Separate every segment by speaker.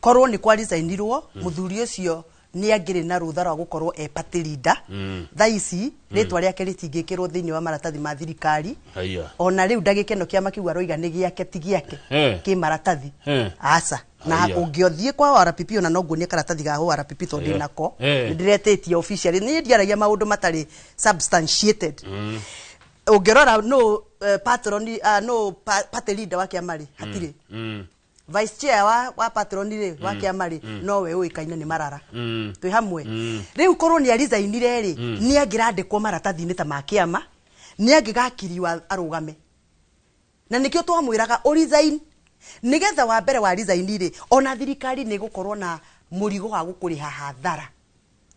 Speaker 1: Korwo nĩ kwa resignirwo, mũthuri ũcio nĩ angĩrĩ na rũtha rwa gũkorwo e party leader. Thaa ici rĩtwa rĩake rĩtingĩkĩrwo thĩinĩ wa maratathi ma thirikari. Ona rĩu ndagĩka ĩno kĩama kĩu aroiga nĩ gĩake ti gĩake kĩ maratathi. Aca, na ũngĩothiĩ kwa RPP, ona no nguonie karatathi ga RPP tondũ ndĩnako. Nĩ ndĩretĩtie officially, niĩ ndiaragia maũndũ matarĩ substantiated. Ũngĩrora no patron, no party leader wa kĩama rĩ, hatirĩ. Vice chair wa patron rĩ wa kĩama rĩ, nowe ũĩkaine nĩ Marara. Twĩ hamwe? Rĩu korwo nĩ aresignire rĩ, nĩ angĩrandĩkwo maratathi-inĩ ta ma kĩama, nĩ angĩgakiriwa arũgame, na nĩkĩo twamwĩraga ũresign, nĩgetha wa mbere wa resign rĩ, ona thirikari nĩ ĩgũkorwo na mũrigo wa gũkũrĩha hathara.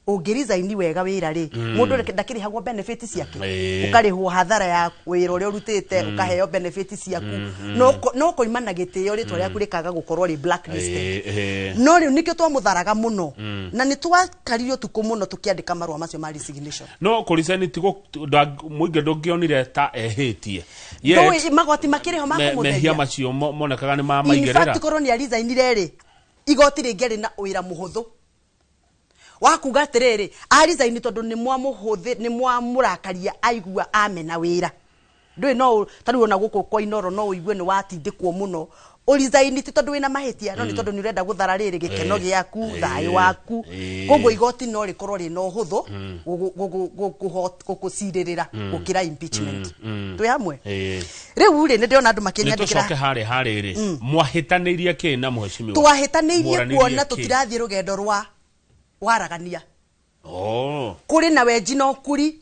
Speaker 1: Ũngĩresign wega wĩra rĩ, mũndũ ndakĩrĩhagwo benefit ciake. Ũkarĩhwo hathara ya wĩra ũrĩa ũrutĩte, ũkaheo benefit ciaku, no koima na gĩtĩo, rĩtwa rĩaku rĩkaga gũkorwo rĩ blacklisted. No rĩu nĩkĩo twamũtharaga mũno, na nĩ twakarire ũtukũ mũno tũkĩandĩka marũa macio ma resignation.
Speaker 2: No kũresign ti mũingĩ ndũngĩonire ta ehĩtie.
Speaker 1: Ndũĩ magoti makĩrĩho ma
Speaker 2: mehia
Speaker 1: kũmũtheria.
Speaker 2: Macio monekaga nĩ ma
Speaker 1: In
Speaker 2: maigĩrĩra.
Speaker 1: fact, korwo nĩ aresignire rĩ, igoti rĩngĩarĩ na wĩra mũhũthũ wa kuga atĩrĩrĩ, aresign tondũ nĩ mwamũhũthĩ, nĩ mwamũrakaria, aigua amena wĩra. Ndũĩ no ta rĩu ona gũkũ kwa Inoro no ũigue nĩ watindĩkwo mũno ũresign, ti tondũ wĩna mahĩtia, no nĩ tondũ nĩ ũrenda gũthara rĩrĩ gĩkeno gĩaku, thayũ waku. Koguo igoti no rĩkorwo rĩna ũhũthũ gũgũcirĩrĩra gũkĩra impeachment. Twĩ hamwe? Rĩu rĩ, nĩ ndĩrona andũ
Speaker 2: nĩ
Speaker 1: makĩnyandĩkĩra.
Speaker 2: Tũcoke harĩa harĩrĩ mwahĩtanĩirie kĩ na mũhecimiwa?
Speaker 1: Twahĩtanĩirie
Speaker 2: Mwaranĩirie
Speaker 1: kuona
Speaker 2: kĩ?
Speaker 1: Tũtirathiĩ rũgendo rwa waragania.
Speaker 2: Oh.
Speaker 1: Kũrĩ na wenji na ũkuri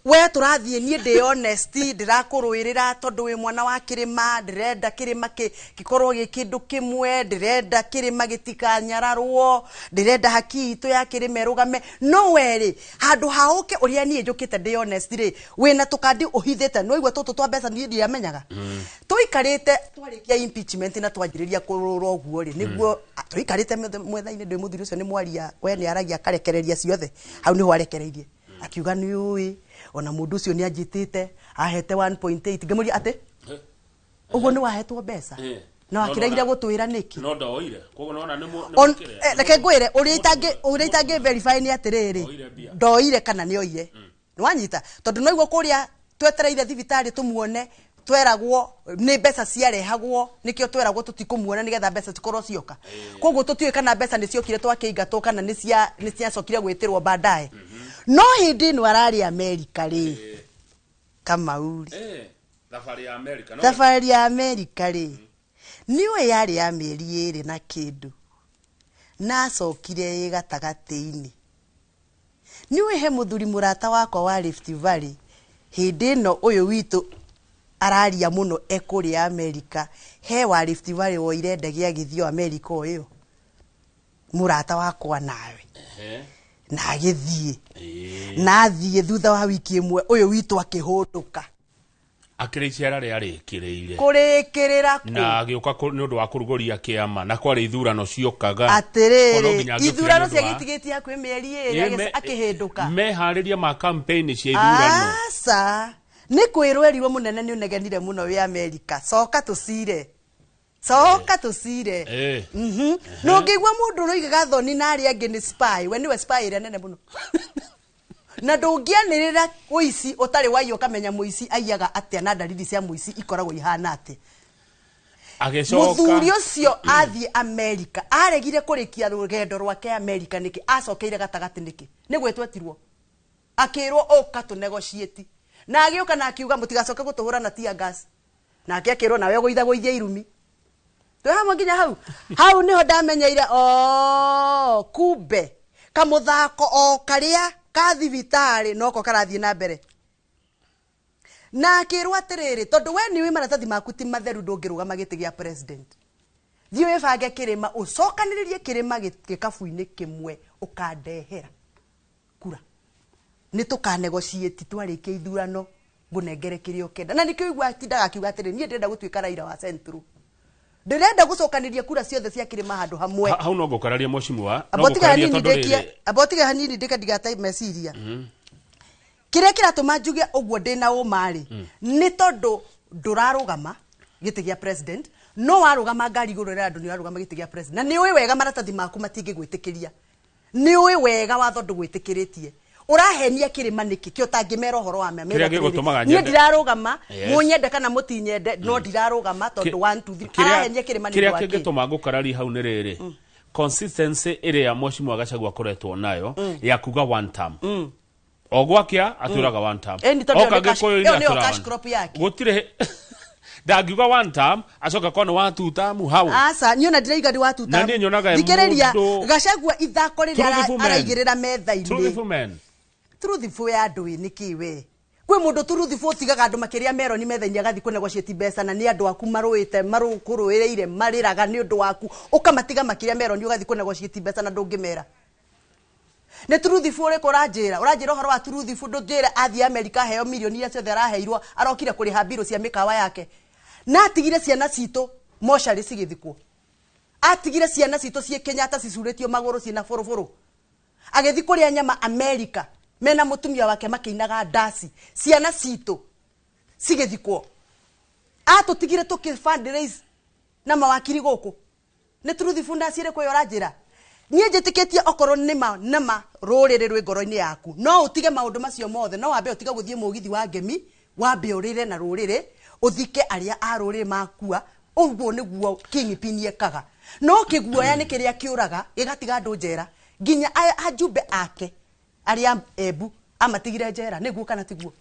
Speaker 1: we tũrathiĩ. Niĩ ndĩ honest, ndĩrakũrũĩrĩra tondũ wĩ mwana wa kĩrĩma, ndĩrenda kĩrĩma gĩkorwo gĩ kĩndũ kĩmwe, ndĩrenda kĩrĩma gĩtikanyararwo, ndĩrenda haki itũ ya kĩrĩma ĩrũgame. No we rĩ, handũ ha ũke ũrĩa niĩ njũkĩte ndĩ honest rĩ, wĩna tũkandi ũhithĩte nĩwaigua tũtũ twa mbeca. Niĩ ndiamenyaga tũikarĩte twarĩkia impeachment na twanjĩrĩria kũrũra ũguo rĩ, nĩguo tũikarĩte mwetha-inĩ. Ndĩ mũthuri ũcio nĩ mwaria, we nĩ aragia akarekereria ciothe. Hau nĩho arekereirie akiuga, nĩ ũĩ ona mũndũ ũcio nĩ anjĩtĩte ahete 1.8. Ngĩmũria atĩ ũguo nĩ wahetwo mbeca na wakĩregire gũtwĩra nĩkĩ?
Speaker 2: No ndoire, koguo nona nĩ
Speaker 1: Reke ngwĩre ũrĩa itangĩ verify nĩ atĩrĩrĩ,
Speaker 2: Ndoire mbia.
Speaker 1: Ndoire kana nĩ oire, nĩwanyita? Tondũ noiguo kũrĩa twetereire thibitarĩ tũmuone, tweragwo nĩ mbeca ciarehagwo, nĩkĩo tweragwo tũtikũmuona nĩgetha mbeca cikorwo cioka. Koguo tũtiũĩ kana mbeca nĩ ciokire twakĩingatwo kana nĩ ciacokire gwĩtĩrwo baadaye. No hĩndĩ ĩno ararĩ Amerika rĩ, Kamauri.
Speaker 2: Thabarĩ ya America no
Speaker 1: Thabarĩ ya Amerika rĩ, nĩũĩ yarĩ ya mĩeri 2 na kĩndũ, na acokire ĩ gatagatĩ-inĩ. Nĩũĩ he mũthuri mũrata wakwa wa Rift Valley, hĩndĩ ĩno ũyũ witũ araria mũno e kũrĩa Amerika, he wa Rift Valley woire ndege agĩthiĩ o Amerika o ĩyo, mũrata wakwa nawe, na agĩthiĩ, na athiĩ thutha wa wiki 1 ũyũ witũ akĩhũndũka.
Speaker 2: Akĩrĩ icera rĩarĩkĩrĩire.
Speaker 1: Kũrĩkĩrĩra kũ?
Speaker 2: Na agĩũka nĩ ũndũ wa kũrugũria kĩama, na kwarĩ ithurano ciokaga. Koguo no
Speaker 1: Atĩrĩrĩ,
Speaker 2: nginya angĩokire
Speaker 1: ithurano
Speaker 2: nĩ ũndũ wa-
Speaker 1: ciagĩtigĩtie hakuhĩ mĩeri 2, akĩhĩndũka.
Speaker 2: Meharĩria ma campaign cia ithurano.
Speaker 1: Aca, nĩ kwĩrwo erirwo, mũnene, nĩ ũnegenire mũno wĩ Amerika, coka tũcire, coka tũcire. Na ũngĩigua mũndũ ũroigaga thoni na arĩa angĩ nĩ spy, we nĩwe spy ĩrĩa nene mũno, na ndũngĩanĩrĩra ũici ũtarĩ waiya ũkamenya mũici aiyaga atĩa na ndariri cia mũici ikoragwo ihana atĩa.
Speaker 2: Agĩcoka.
Speaker 1: Mũthuri ũcio athiĩ Amerika, aregire kũrĩkia rũgendo rwake Amerika nĩkĩ? Acokeire gatagatĩ nĩkĩ? Nĩ gwĩtwetirwo, akĩrwo ũka tũnegotiate, na agĩũka na akiuga mũtigacoke gũtũhũra na tear gas, nake akĩrwo nawe ũgũithagũithia irumi. Twĩ hamwe nginya hau? Hau niho ndamenyeire o kumbe kamũthako o karĩa ka thibitarĩ noko karathiĩ na mbere. Na akĩrwo atĩrĩrĩ, tondũ we nĩ wĩ maratathi maku ti matheru, ndũngĩrũgama gĩtĩ gĩa president, thiĩ wĩbange kĩrĩma, ũcokanĩrĩrie kĩrĩma gĩkabu-inĩ kĩmwe, ũkandehera kura, nĩ tũkanegotiate twarĩkia ithurano, ngũnengere kĩrĩa ũkenda. Na nĩkĩo igua atindaga akiuga atĩrĩ, niĩ ndĩrenda gũtuĩka Raila wa Central, ndĩrenda gũcokanĩria kura ciothe cia kĩrĩma handũ hamwe.
Speaker 2: Hau no ngũkararia, mheshimiwa, no
Speaker 1: Amba ũtige
Speaker 2: ngũkararia
Speaker 1: hanini
Speaker 2: tondũ
Speaker 1: ndĩkie.
Speaker 2: rĩrĩ
Speaker 1: Amba ũtige hanini ndĩke ndigate meciria. Kĩrĩa kĩratũma njuge ũguo ndĩna ũma rĩ, nĩ tondũ ndũrarũgama gĩtĩ gĩa president, No warũgama ngari igũrũ rĩa andũ, nĩ warũgama gĩtĩ gĩa president, na nĩ ũĩ wega maratathi maku matingĩgwĩtĩkĩria, nĩ ũĩ wega watho ndũgwĩtĩkĩrĩtie. Ũrahenia kĩrĩma nĩkĩ kĩ ũtangĩmera ũhoro wa ma?
Speaker 2: Kĩrĩa gĩgũtũmaga
Speaker 1: niĩ ndirarũgama, mũnyende kana mũtinyende, no ndirarũgama tondũ 1 2 3. Arahenia kĩrĩma nĩ
Speaker 2: Kĩrĩa
Speaker 1: ũndũ wa kĩ?
Speaker 2: Kĩngĩtũma ngũkarari hau nĩ rĩrĩ, consistency ĩrĩa Mheshimiwa Gachagua akoretwo nayo ya kuga one term, o gwakĩa atwĩraga one term.
Speaker 1: Ĩni tondũ ĩyo
Speaker 2: Oka
Speaker 1: nĩ cash-
Speaker 2: Gĩkũyũ-inĩ
Speaker 1: ĩyo nĩyo
Speaker 2: atwĩraga
Speaker 1: cash
Speaker 2: one.
Speaker 1: crop yake.
Speaker 2: Gũtirĩ ndangiuga one term acoka korwo nĩ wa two term hau.
Speaker 1: Aca, niĩ ona ndiraiga nĩ watuta.
Speaker 2: Na niĩ nyonaga e
Speaker 1: Thikĩrĩria, Gachagua ithako rĩrĩa
Speaker 2: Truthful man.
Speaker 1: araigĩrĩra metha-inĩ.
Speaker 2: Truthful man.
Speaker 1: Truthful ya andũ ĩ nĩkĩ? We, kwĩ mũndũ truthful ũtigaga andũ makĩrĩa meroni metha-inĩ, agathiĩ kũnegotiate mbeca, na nĩ andũ aku marũĩte, marũkũrũĩrĩire, marĩraga nĩ ũndũ waku, ũkamatiga makĩrĩa meroni, ũgathiĩ kũnegotiate mbeca na ndũngĩmera nĩ truthful ũrĩkũ? Ũranjĩra ũhoro wa truthful, ndũnjĩre athiĩ Amerika aheo mirioni iria ciothe araheirwo, arokire kũrĩha mbirũ cia mĩkawa yake, na atigire ciana citũ mocarĩ cigĩthikwo, atigire ciana citũ ciĩ Kenyatta cicurĩtio magũrũ ciĩna bũrũbũrũ, agĩthiĩ kũrĩa nyama Amerika mena mũtumia wake makĩinaga ndaci, ciana citũ cigĩthikwo, atũtigire tũkĩ fundraise na mawakiri gũkũ. Nĩ truthful ndaci ĩrĩkũ ĩyo ũranjĩra? Niĩ njĩtĩkĩtie okorwo nĩma nama rũrĩrĩ rwĩ ngoro-inĩ yaku, no ũtige maũndũ macio mothe, no wambe ũtige gũthiĩ mũgithi wa ngemi, wambe ũrĩre na rũrĩrĩ, ũthike arĩa a rũrĩrĩ makua. Ũguo nĩguo kingpin ekaga. No kĩguoya nĩ kĩrĩa kĩũraga gĩgatiga andũ njera, nginya aya ajumbe ake arĩa Embu amatigire njera. Nĩguo kana tiguo?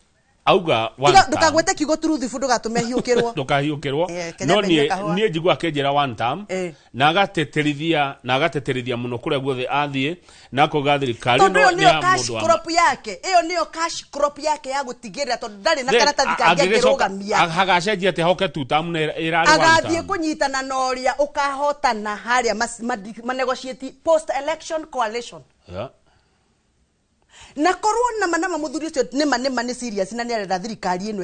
Speaker 2: Auga one
Speaker 1: Tiga
Speaker 2: term.
Speaker 1: Ndũkagwete kiugo truthful, ndũgatũme hiũkĩrwo.
Speaker 2: Ndũkahiũkĩrwo.
Speaker 1: Kenya
Speaker 2: No
Speaker 1: mbenyue
Speaker 2: niĩ
Speaker 1: kahũa.
Speaker 2: niĩ njigua akĩnjĩra one term, na agateterithia mũno kũrĩa guothe athiĩ, na akauga thirikari
Speaker 1: Tondũ
Speaker 2: ĩno
Speaker 1: ĩyo
Speaker 2: nĩ
Speaker 1: nĩyo
Speaker 2: ya
Speaker 1: cash
Speaker 2: mũndũ wa
Speaker 1: crop yake, ĩyo nĩyo cash crop yake ya gũtigĩrĩra, tondũ ndarĩ na
Speaker 2: Then,
Speaker 1: karatathi kangĩ
Speaker 2: angĩgĩcoka-
Speaker 1: angĩrũgamia.
Speaker 2: Hagacenjia atĩ hoke two term na ĩrarĩ one
Speaker 1: Agathiĩ
Speaker 2: term.
Speaker 1: kũnyitana na ũrĩa ũkahotana harĩa manegotiate post election coalition. Na korwo nama nama mũthuri ũcio nĩma nĩma nĩ serious na nĩ arenda thirikari ĩno.